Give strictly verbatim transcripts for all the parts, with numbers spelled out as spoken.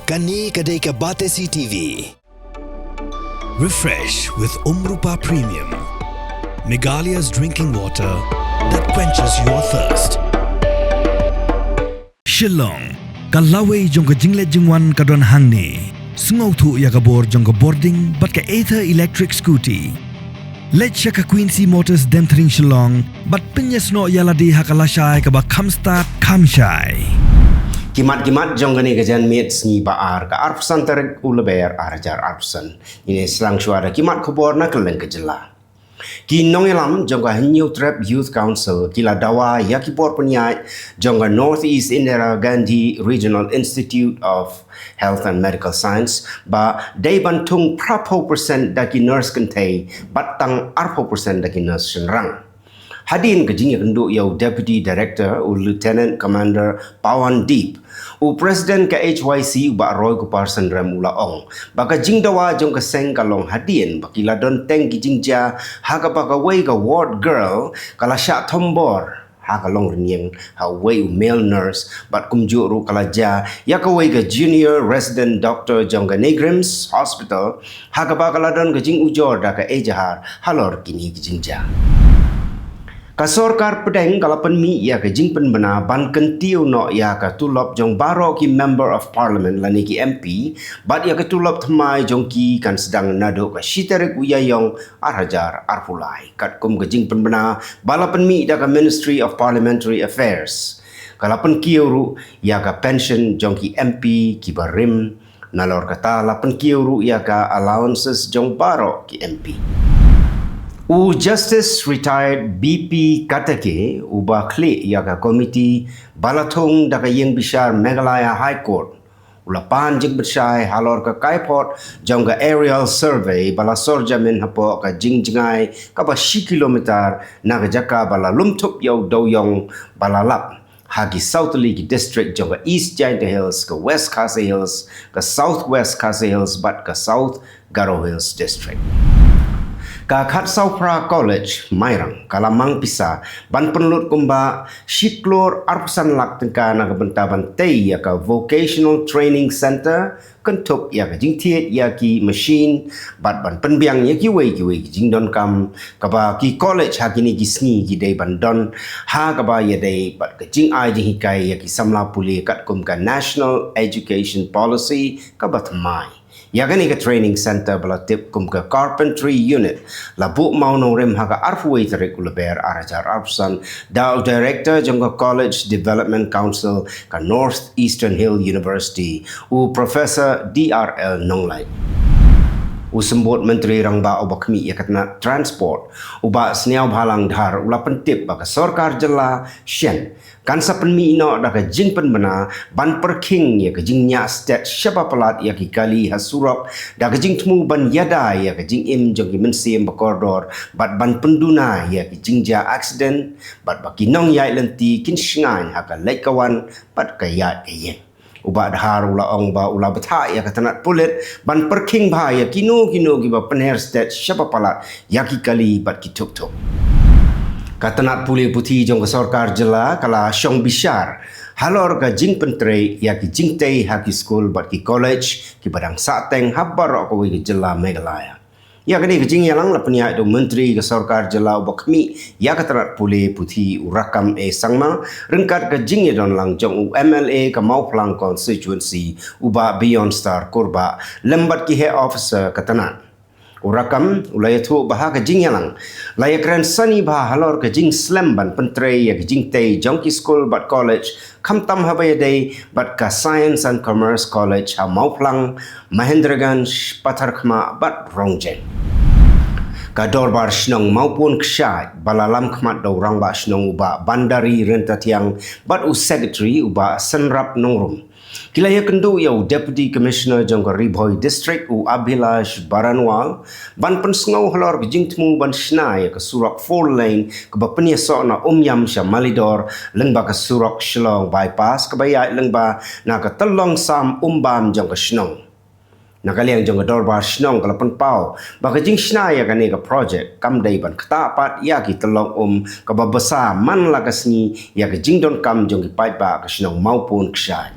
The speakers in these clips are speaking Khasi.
Kane ka dei ka Batesi T V. Refresh with Umrupa Premium, Meghalaya's drinking water that quenches your thirst. Shillong, ka lawei jong ka jingleit jingwan ka don hangne. Sngewthuh ïa ka bor jong ka bording bad ka Ather electric scooty. Leit sha ka Quincy Motors Demthring Shillong bad pynïasnoh ïa lade ha ka lashai kaba kham stad kham shai. Ki mat ki mat jong kane ka janmiet sngi ba ar, ka arphew san tarik u Lber ar hajar arphew san. Ngin ïa sdang shuwa da ki mat khubor na kylleng ka jylla. Ki nongïalam jong ka Hynñiewtrep Youth Council ki la dawa ïa ki bor pynïaid jong ka North East Indira Gandhi Regional Institute of Health and Medical Science ba dei ban thung phra phew percent da ki nurse kynthei bad tang arphew percent da ki nurse shynrang. Hadien ka jingïakynduh ïa u Deputy Director, u Lieutenant Commander Pawan Deep, u President ka H Y C, u Bah Roy Kupar Synrem, u la ong ba ka jingdawa jong ka seng ka long hadien ba ki la don teng ki jingjia ha kaba kawei ka ward girl ka la shah thombor ha ka longrynïeng ha uwei u male nurse, bad kumjuh ruh ka la jia ïa kawei ka junior resident doctor jong ka NEIGRIHMS Hospital ha kaba ka la don ka jingujor da ka ejahar halor kine ki jingjia. Ka sorkar pdeng ka la pynmih ïa ka jingpynbna ban kyntiew noh ïa ka tulop jong baroh ki Member of Parliament lane ki M P, bad ïa ka tulop thymmai jong ki kan sdang naduh ka shi tarik u Ïaïong ar hajar arphew lai, katkum ka jingpynbna ba la pynmih da ka Ministry of Parliamentary Affairs. Ka la pynkiew ruh ïa ka pension jong ki M P kiba rim, nalor kata la pynkiew ruh ïa ka allowances jong baroh ki M P. U Justice Retired B P Katake, uba khlieh ïa ka komiti ba la thung da ka ïingbishar Meghalaya High Court, u la pan jingpynshai halor ka kaiphod jong ka aerial survey ba la sor jamin hapoh ka jingjngai kaba shi kilometer na ka jaka ba la lum thup ïa u dewïong ba la lap ha ki saw tylli ki district jong ka East Jaintia Hills, ka West Khasi Hills, ka South West Khasi Hills bad ka South Garo Hills District. Ka Khadsawphra College Mairang ka la mang pisa ban pynlut kumba shi klur arphew san lak tyngka na ka bynta ban tei ïa ka Vocational Training Centre, kynthup ïa ka jingthied ïa ki machine bad ban pynbiang ïa kiwei kiwei ki jingdonkam kaba ki college ha kine ki sngi ki dei ban don, ha kaba ïadei bad ka jingai jinghikai ïa ki samla pule katkum ka National Education Policy kaba thymmai. Ïa kane ka training centre ba la tip kum ka Carpentry Unit la buh mawnongrim ha ka arphew wei tarik u Lber ar hajar arphew san da u Director jong ka College Development Council ka North Eastern Hill University, u Professor D R L Nonglait. U Symbud Myntri Rangbah uba khmih ïa ka tnat Transport, u Bah Sniawbhalang Dhar, u la pyntip ba ka sorkar jylla shen kan sa pynmih noh da ka jingpynbna ban pyrkhing ïa ka jingñiah stet shaba palat ïa ki kali ha surok da ka jingthmu ban ïada ïa ka jingim jong ki mynsiem bakordor bad ban pynduna ïa ki jingjia accident, bad ba ki nongïaid lynti kin shngaiñ ha ka leit ka wan bad ka ïaid ka ïeng. U Bah Dhar u la ong ba u la bthah ïa ka tnat pulit ban pyrkhing bha ïa kino kino kiba pynher stet shaba palat ïa ki kali bad ki thuk thuk. Ka tnat pule puthi jong ka sorkar jylla ka la shong bishar halor ka jingpyntrei ïa ki jingtei ha ki skul bad ki college kiba dang sahteng ha baroh kawei ka jylla Meghalaya. Ïa kane ka jingïalang la pynïaid da u Myntri ka sorkar jylla uba khmih ïa ka tnat pule puthi, u Rakkam A Sangma, ryngkat ka jingïadonlang jong u M L A ka Mawphlang Constituency, u Bah Beyondstar Kurbah, lem bad ki heh officer ka tnat. U Rakkam u la ïathuh ba ha ka jingïalang la ïakren sani bha halor ka jingslem ban pyntrei ïa ka jingtei jong ki skul bad college, khamtam haba ïadei bad ka Science and Commerce College ha Mawphlang, Mahendraganj, Patharkhmah bad Rongjeng. Ka Dorbar Shnong Mawpun Kshaid ba la lam khmat da u Rangbah Shnong u Bah Bandari Ryntathiang bad u Secretary u Bah Synrap Nongrum, ki la ïakynduh ïa u Deputy Commissioner jong ka Ri Bhoi District, u Abhilash Baranwal, ban pynsngew halor ka jingthmu ban shna ïa ka surok four lane kaba pynïasoh na Umiam sha Malidor, lyngba ka surok Shillong Bypass kaba ïaid lyngba na ka Tyllong Sam Umbam jong ka shnong. Na ka liang jong ka Dorbar Shnong ka la pynpaw ba ka jingshna ïa kane ka projek kam dei ban ktah pat ïa ki tyllong um kaba bsa man la ka sngi ïa ka jingdonkam jong ki paidbah ka shnong Mawpun Kshaid.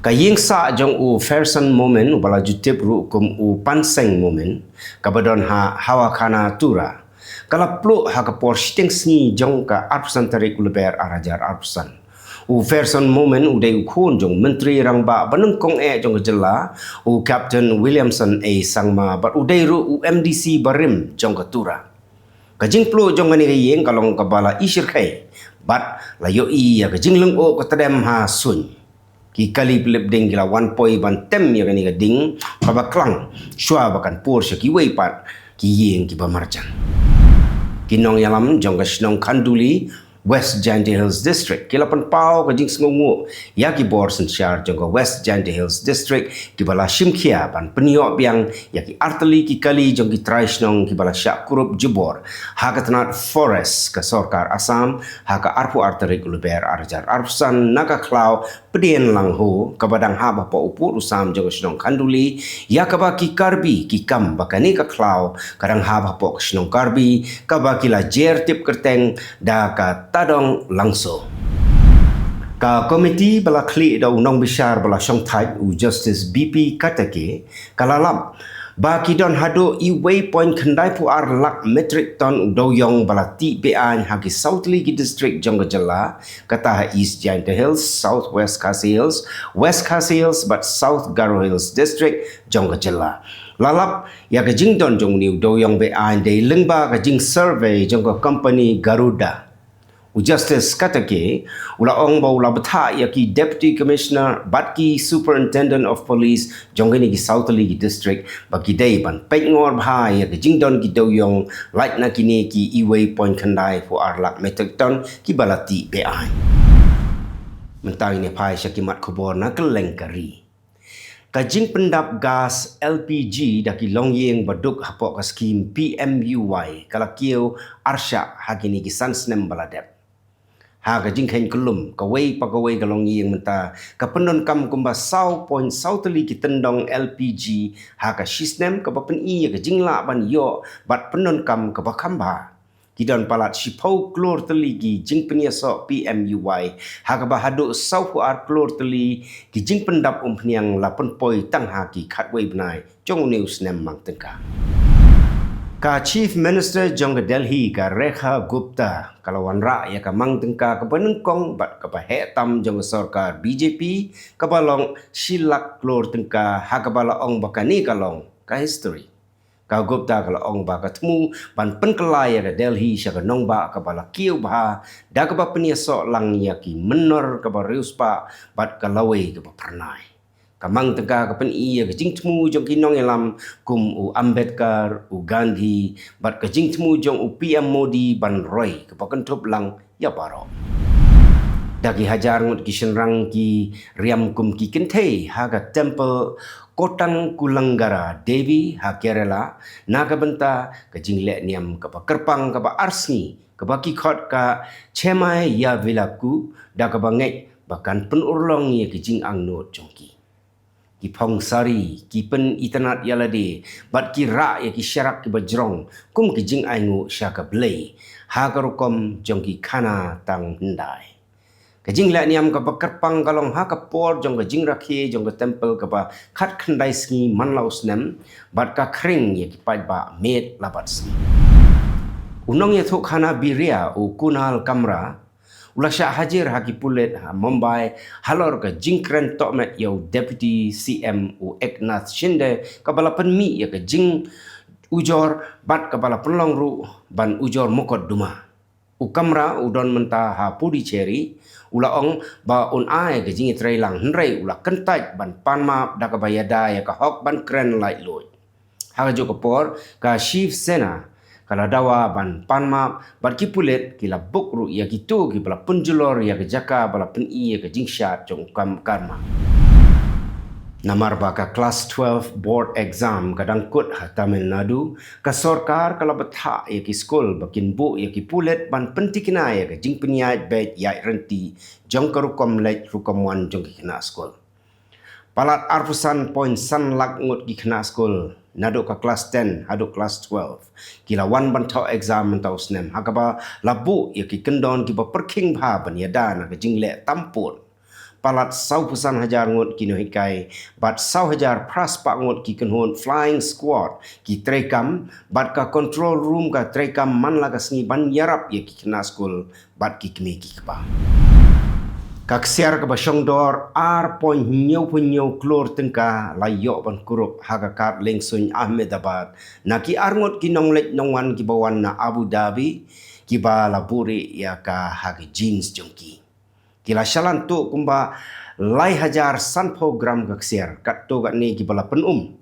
Ka ïing sah jong u Ferson Momin, uba la ju tip ruh kum u Panseng Momin, kaba don ha Hawakhana, Tura, ka la pluh ha ka por shiteng sngi jong ka arphew san tarik u Lber ar hajar arphew san. U Ferson Momin u dei u khun jong u Myntri Rangbah ba nyngkong eh jong ka jylla, u Captain Williamson A Sangma, bad u dei ruh u M D C barim jong ka Tura. Ka jingpluh jong kane ka ïing ka long kaba la i shyrkhei, bad la ïohi ïa ka jinglyngngoh ka tdem ha suiñ. Ki kali pyllip ding ki la wan poi ban tem ïa kane ka ding kaba klang, shuwa ba kan pur sha kiwei pat ki ïing kiba marjan. Ki nongïalam jong ka shnong Khanduli, West Jaintia Hills District, ki la pynpaw ka jingsngewnguh ïa ki bor synshar jong ka West Jaintia Hills District kiba la shim khia ban pynïoh biang ïa ki artylli ki kali jong ki trai shnong kiba la shah kurup jubor ha ka tnat Forest ka sorkar Assam ha ka arphew ar tarik u Lber ar hajar arphew san na ka khlaw Pdian Langho, kaba dang hap hapoh u pud u sam jong ka shnong Khanduli, ïa kaba ki Karbi ki kam ba kane ka khlaw ka dang hap hapoh ka shnong Karbi, kaba ki la jer tip kyrteng da ka Tadong Langso. Ka komiti ba la khlieh da u nongbishar ba la shongthait u Justice B P Katake, ka la lap ba ki don haduh iwei point khyndai phew ar lak metric ton u dewïong ba la tih be-aiñ ha ki saw tylli ki district jong ka jylla, kata ha East Jaintia Hills, South West Khasi Hills, West Khasi Hills bad South Garo Hills District jong ka jylla. La lap ïa ka jingdon jong une u dewïong be-aiñ dei lyngba ka jingsurvey jong ka company Garuda. U Justice Katake u la ong ba u la bthah ïa ki Deputy Commissioner bad ki Superintendent of Police jong kine ki saw tylli ki district ba ki dei ban peit ngor bha ïa ka jingdon ki dewïong lait na kine ki iwei point khyndai phew ar lak metric ton kiba la tih be-aiñ. Mynta ngin ïa phai sha ki mat khubor na kylleng ka ri. Ka jingpyndap gas L P G da ki longïing ba duk hapoh ka skhim P M U Y ka la kiew arshah ha kine ki san snem ba la dep. Ha ka jingkheiñ kyllum, kawei pa kawei ka longïing mynta ka pyndonkam kumba saw point saw tylli ki tyndong L P G ha ka shi snem, kaba pyni ïa ka jinglah ban ïoh bad pyndonkam kaba kham bha. Ki don palat shiphew klur tylli ki jingpynïasoh P M U Y, ha kaba haduh saw phew ar klur tylli ki jingpyndap umphniang la pynpoi tang ha ki khatwei bnai jong une u snem mang tyngka. Ka Chief Minister jong ka Delhi, ka Rekha Gupta, ka la wanrah ïa ka mang tyngka kaba nyngkong bad kaba heh tam jong ka sorkar B J P, kaba long shi lak klur tyngka, ha kaba la ong ba kane ka long ka history. Ka Gupta ka la ong ba ka thmu ban pynkylla ïa ka Delhi sha ka nongbah kaba la kiew bha, da kaba pynïasoh lang ïa ki mynnor kaba riewspah bad ka lawei kaba phyrnai. Ka mang tyngka ka pyni ïa ka jingthmu jong ki nongïalam kum u Ambedkar, u Gandhi, bad ka jingthmu jong u P M Modi ban roi kaba kynthup lang ïa baroh. Da ki hajar ngut ki shynrang ki riam kum ki kynthei ha ka temple Kotang Kulangara Devi ha Kerala, na ka bynta ka jingleh niam kaba kyrpang kaba arsngi, kaba ki khot ka Chemai Yavilaku, da kaba ngeit ba kan pynurlong ïa ki jingangnud jong ki. Ki phong sari, ki pynitynnad ïalade, bad ki rah ïa ki sharak kiba jrong kum ki jingainguh sha ka Blei ha ka rukom jong ki khana tang hyndai. Ka jingleh niam kaba kyrpang ka long ha ka por jong ka jingrakhe jong ka temple kaba khatkhyndai sngi man la u snem, bad ka khring ïa ki paidbah miet la bad sngi. U nongïathuhkhana Biria, u Kunal Kamra, u la shah hajir ha ki pulit ha Mumbai halor ka jingkren tohmet ïa u Deputy C M u Eknath Shinde, kaba la pynmih ïa ka jingujor bad kaba la pynlong ruh ban ujor mukotduma. U Kamra u don mynta ha Puducherry, u la ong ba un ai ka jingïatreilang, hynrei u la kyntait ban pan map da kaba ïada ïa ka hok ban kren laitluid. Ha kajuh ka por, ka Shiv Sena ka la dawa ban pan map, bad ki pulit ki la buk ruh ïa kito kiba la pynjulor ïa ka jaka ba la pyni ïa ka jingshad jong u Kam-, Karma. Namar ba ka Class twelve board exam ka dang kut ha Tamil Nadu, ka sorkar ka la bthah ïa ki skul ba kin buh ïa ki pulit ban pyntikna ïa ka jingpynïaid beit ïaid rynti jong ka rukom leit rukom wan jong ki khynnah skul. Palat arphew san point san lak ngut ki khynnah skul, naduh ka Class ten haduh Class twelve, ki la wan ban thoh exam mynta u snem, ha kaba la buh ïa ki kyndon kiba pyrkhing bha ban ïada na ka jingleh tam pud. palat saw phew san hajar ngut ki nonghikai, bad saw hajar phra spah ngut ki kynhun flying squad ki treikam, bad ka control room ka treikam man la ka sngi ban ïarap ïa ki khynnah skul bad ki kmie ki kpa. Ka ksiar kaba shongdor ar point hynñiew phew hynñiew klur tyngka la ïoh ban kurup ha ka kad liengsuiñ Ahmedabad na ki arngut ki nongleit nongwan kiba wan na Abu Dhabi, kiba la buhrieh ïa ka ha ki jeans jong ki. Ki la shalan tuh kumba lai hajar sanphew gram ka ksiar, katto katne kiba la pynum.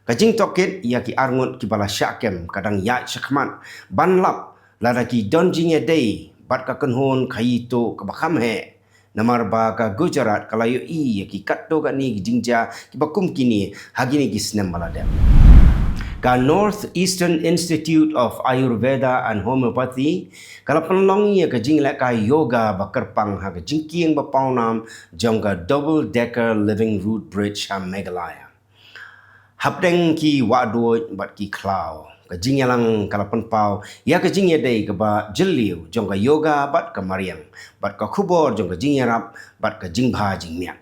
Ka jingtohkit ïa ki arngut kiba la shah kem ka dang ïaid shakhmat ban lap lada ki don jingïadei bad ka kynhun khaii tuh kaba kham heh. Namar ba ka Gujarat ka la ïohi ïa ki katto katne ki jingjia kiba kum kine ha kine ki snem ba la dep. Ka North Eastern Institute of Ayurveda and Homeopathy ka la pynlong ïa ka jinglehkai yoga ba kyrpang ha ka jingkieng ba pawnam jong ka Double Decker Living Root Bridge ha Meghalaya. Hapdeng ki wahduid bad ki khlaw, ka jingïalang ka la pynpaw ïa ka jingïadei kaba jylliew jong ka yoga bad ka mariang, bad ka khubor jong ka jingïarap bad ka jingbha jingmiat.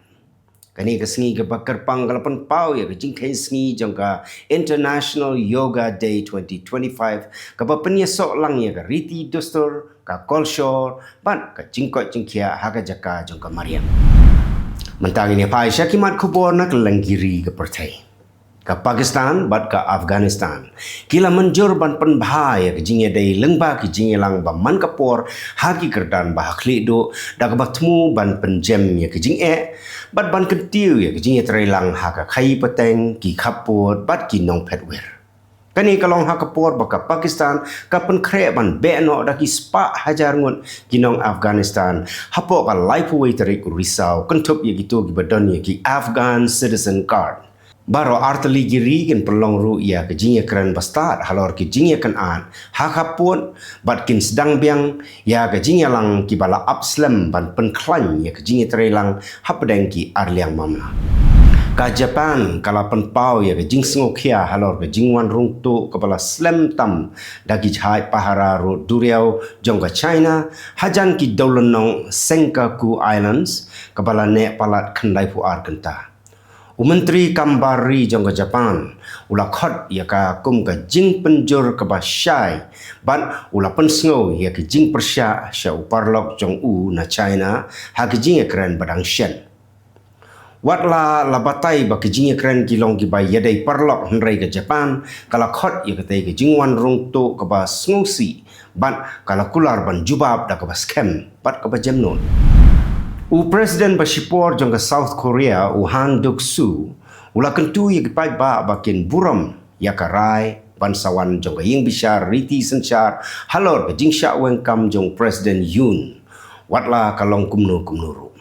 Kane ka sngi kaba kyrpang ka la pynpaw ïa ka jingkheiñ sngi jong ka International Yoga Day twenty twenty-five, kaba pynïasoh lang ïa ka riti dustur, ka kolshor bad ka jingkoit jingkhiah ha ka jaka jong ka mariang. Mynta ngin ïa phai sha ki mat khubor na kylleng ki ri ka pyrthei. Ka Pakistan bad ka Afghanistan ki la mynjur ban pynbha ïa ka jingïadei lyngba ki jingïalang ba man ka por ha ki kyrdan ba ha khlieh duh, da kaba thmu ban pynjem ïa ka jingeh bad ban kyntiew ïa ka jingïatreilang ha ka khaii pateng, ki khappud bad ki nongphet wir. Kane ka long ha ka por ba ka Pakistan ka pynkhreh ban beh noh da ki spah hajar ngut ki nong Afghanistan hapoh ka laiphew wei tarik u Risaw, kynthup ïa kito kiba don ïa ki Afghan Citizen Card. Baroh artylli ki ri kin pynlong ruh ïa ka jingïakren ba stad halor ki jingïakynad ha khappud, bad kin sdang biang ïa ka jingïalang kiba la ap slem ban pynkhlaiñ ïa ka jingïatreilang hapdeng ki arliang mamla. Ka Japan ka la pynpaw ïa ka jingsngewkhia halor ka jingwan rung tuh kaba la slem tam da ki jahaj pahara rud duriaw jong ka China hajan ki dewlynnong Senkaku Islands, kaba la neh palat khyndai phew ar kynta. U Myntri Kam Bar Ri jong ka Japan u la khot ïa ka kum ka jingpynjur kaba shai, bad u la pynsngew ïa ka jingpyrshah sha u paralok jong u na China ha ka jingïakren ba dang shen. Wat la la batai ba ka jingïakren ki long kiba ïadei paralok, hynrei ka Japan ka la khot ïa katei ka jingwan rung tuh kaba sngewsih, bad ka la kular ban jubab da kaba skhem bad kaba jemnud. U President ba shipor jong ka South Korea, u Han Duck-soo, u la kyntu ïa ki paidbah ba kin burom ïa ka rai ban sa wan jong ka ïingbishar riti synshar halor ka jingshah weng kam jong u President Yoon, wat la ka long kumno kumno ruh.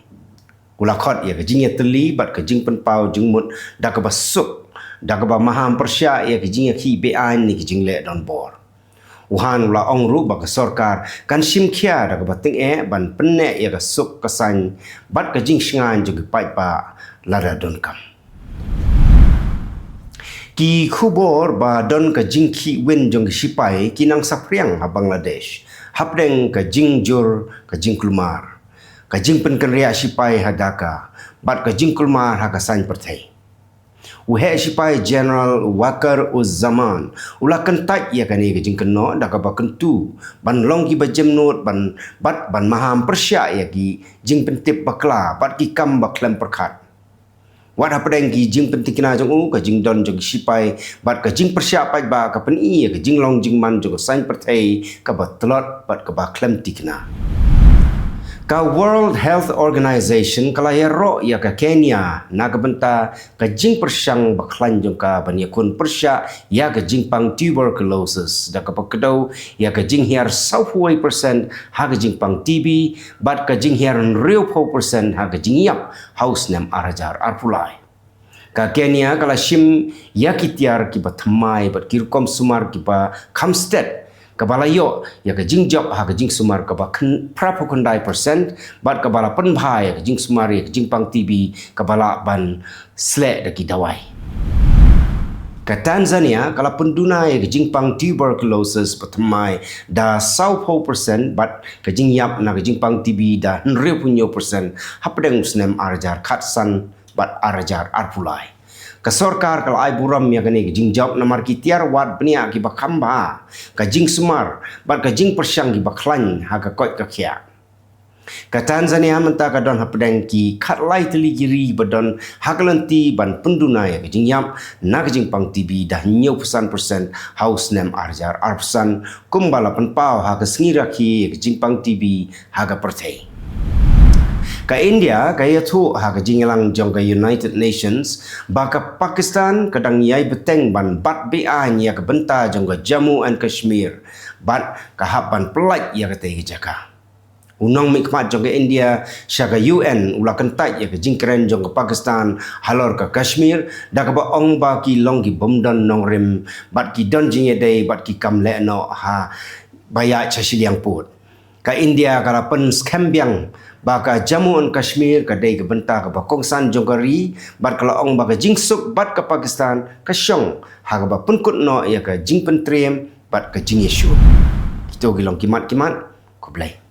U la khot ïa ka jingïatylli bad ka jingpynpaw jingmut da kaba suk, da kaba maham pyrshah ïa ka jingïakhih beaiñ ne ka jingleh donbor. U Han u la ong ruh ba ka sorkar kan shim khia da kaba tyngeh ban pynneh ïa ka suk ka saiñ bad ka jingshngaiñ jong ki paidbah lada donkam. Ki khubor ba don ka jingkhih win jong ki shipai ki nang saphriang ha Bangladesh, hapdeng ka jingjur ka jingkulmar, ka jingpynkynriah shipai ha Dhaka, bad ka jingkulmar ha ka saiñ pyrthei. U heh shipai General Waqar-uz-Zaman u la kyntait ïa kane ka jingkynnoh da kaba kyntu ban long kiba jemnud ban, bad ban maham pyrshah ïa ki jingpyntip bakla bad ki kam ba khlem pyrkhat. Wat hapdeng ki jingpyntikna jong u, ka jingdon jong ki shipai bad ka jingpyrshah paidbah ka pyni ïa ka jinglong jingman jong ka saiñ pyrthei kaba tlot bad kaba khlem tikna. Ka World Health Organization ka la ïaroh ïa ka Kenya na ka bynta ka jingpyrshang bakhlaiñ jong ka ban ïakhun pyrshah ïa ka jingpang tuberculosis, da kaba kdew ïa ka jinghiar saw phew wei percent ha ka jingpang T B, bad ka jinghiar hynriew phew percent ha ka jingïap ha u snem ar hajar arphew lai. Ka Kenya ka la shim ïa ki tiar kiba thymmai bad ki rukom sumar kiba kham stet, kaba la ïoh ïa ka jingjop ha ka jingsumar kaba khyn-, phra phew khyndai percent, bad kaba la pynbha ïa ka jingsumar ïa ka jingpang T B kaba lah ban sleh da ki dawai. Ka Tanzania ka la pynduna ïa ka jingpang tuberculosis ba thymmai da sawphew percent bad ka jingïap na ka jingpang T B da hynriewphew percent hapdeng u snem ar hajar khatsan bad ar hajar arphew lai. Ka sorkar ka la ai burom ïa kane ka jingjop namar ki tiar wad bniah kiba kham bha, ka jingsumar bad ka jingpyrshang kiba khlaiñ ha ka koit ka khiah. Ka Tanzania mynta ka don hapdeng ki khatlai tylli ki ri ba don ha ka lynti ban pynduna ïa ka jingïap na ka jingpang T B da hynñiewphew san percent ha u snem ar hajar arphew san, kumba la pynpaw ha ka sngi rakhe ïa ka jingpang T B ha ka pyrthei. Ka India ka ïathuh ha ka jingïalang jong ka United Nations ba ka Pakistan ka dang ïai bteng ban bat beaiñ ïa ka bynta jong ka Jammu and Kashmir bad ka hap ban pyllait ïa katei ka jaka. U nongmihkhmat jong ka India sha ka U N u la kyntait ïa ka jingkren jong ka Pakistan halor ka Kashmir, da kaba ong ba ki long ki bym don nongrim bad ki don jingïadei bad ki kam lehnoh ha ba ïaid sha shiliang pud. Ka India ka la pynskhem biang ba ka Jammu and Kashmir ka dei ka bynta kaba kongsan jong ka ri, bad ka la ong ba ka jingsuk bad ka Pakistan ka shong ha kaba pynkut noh ïa ka jingpyntriem bad ka jingïashoh. Kito ki long ki mat ki mat. Khublei.